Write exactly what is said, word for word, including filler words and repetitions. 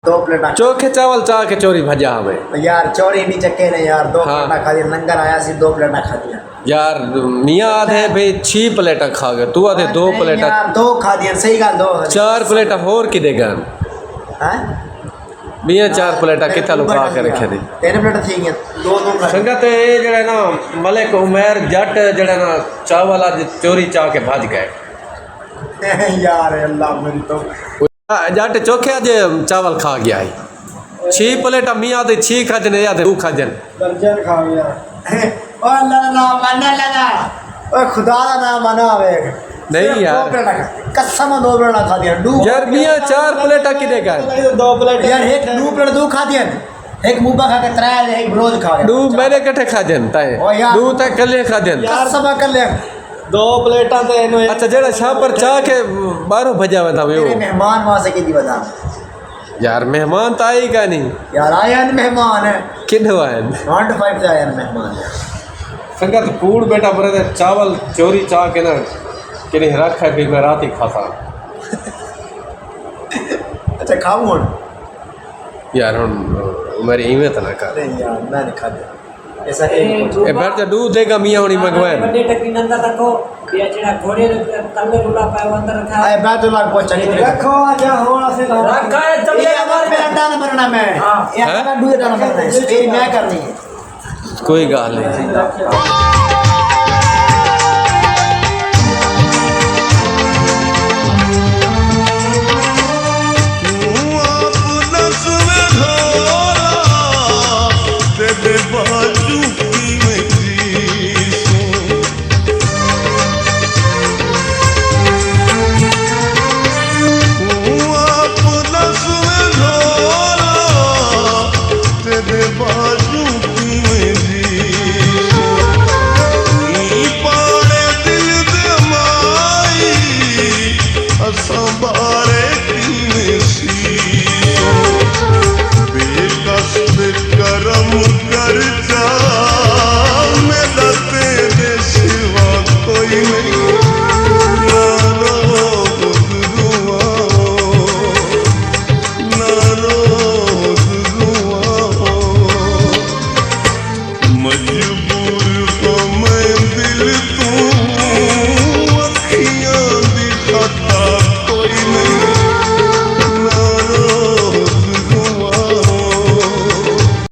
دو پلیٹاں۔ چوکھے چاول چا کے چوری بھڄا ہوئے۔ یار، چوری نہیں چکے نے یار، دو ہاں۔ پلیٹاں کھا دی، لنگر آیا سی، دو پلیٹاں کھا دیا۔ یار، میاں آدھے بھئی چھی پلیٹاں کھا گئے، تو آدھے دو نہیں پلیٹاں۔ یار، دو کھا دیا، صحیح گال، دو۔ چار پلیٹاں ہور کدے گن؟ ہاں؟ میاں چار پلیٹاں کتھا لکا کے رکھے دی؟ تین پلیٹاں تھی گئے، دو، دو پلیٹاں۔ سنگت، اے جڑا نا ملک عمیر جٹ جڑا نا چاول اج چوری چا کے بھج گئے۔ یار اللہ میری تو۔ جٹ چوکھے اج چاول کھا گیا ہے۔ چھی پلیٹاں میاں آدھے چھی کھجن، یا آدھے ڈو کھجن۔ درجن کھا گیا۔ او اللہ دا نام مانا لگا۔ او خدا دا نام مانا آوے۔ نہیں صرف یار۔ دو پلیٹاں کھا۔ قسم دو پلیٹاں کھا دیا۔ ڈو یار میاں چار پلیٹاں کدے گئے؟ دو پلیٹاں۔ یار ایک ڈو پلیٹ دو کھا دیا۔ ایک موبا کھا کے ترے، ایک بروز کھا گیا۔ ڈو میرے کٹھے کھا جن تائیں۔ او یار۔ ڈو تائیں کلے کھا جن۔ قسم کلے۔ دو پلیٹاں تے اینو۔ اچھا، جیڑا شاہ پر چا کے باہروں بھجا ویندا وے او۔ میرے مہمان واسطے کی دی ودا۔ یار، مہمان تاں آئے ہی کائنی۔ یار، آئے ہن مہمان۔ کݙوں آئے ہن؟ ٹوئنٹی فائیو تے آئے ہن مہمان۔ سنگت، کوڑ بیٹا مرے تے چاول چوری چا کے نا کݙی رکھ ہے، پھر میں رات ہی کھاتا۔ اچھا، کھاؤں ہن؟ یار، ہن میری ایویں تاں نہ کر۔ نہیں یار، میں نہیں کھاتے۔ اے بیٹھ تے ݙو دیگا میاں ہوݨی منگوائن۔ وݙے ٹکی نندا تکو، یا جڑا گھوڑے دے تلے رولا پایا اندر رکھا۔ اے بیت اللہ کو چنگی طرح رکھو، اچھا ہو اسے تو۔ رکھا ہے، چلے اے ہمارے۔ میرا ڈانا مرنا میں۔ ہاں۔ اے ہمارا ڈوئے ڈانا مرنا ہے، تیری میں کرنی ہے۔ کوئی گال نہیں۔ توں آپ نس وے گھوڑا، تیݙے بازو کیویں چیسوں۔ توں آپ نس وے گھوڑا، تیݙے بازو کیویں چیسوں۔ ایں پاڑے دل دے مائی، اساں بارے کیویں چیسوں۔ بے کس تے کرم کر جا، میݙا تیݙے سوا کوئی نہیں۔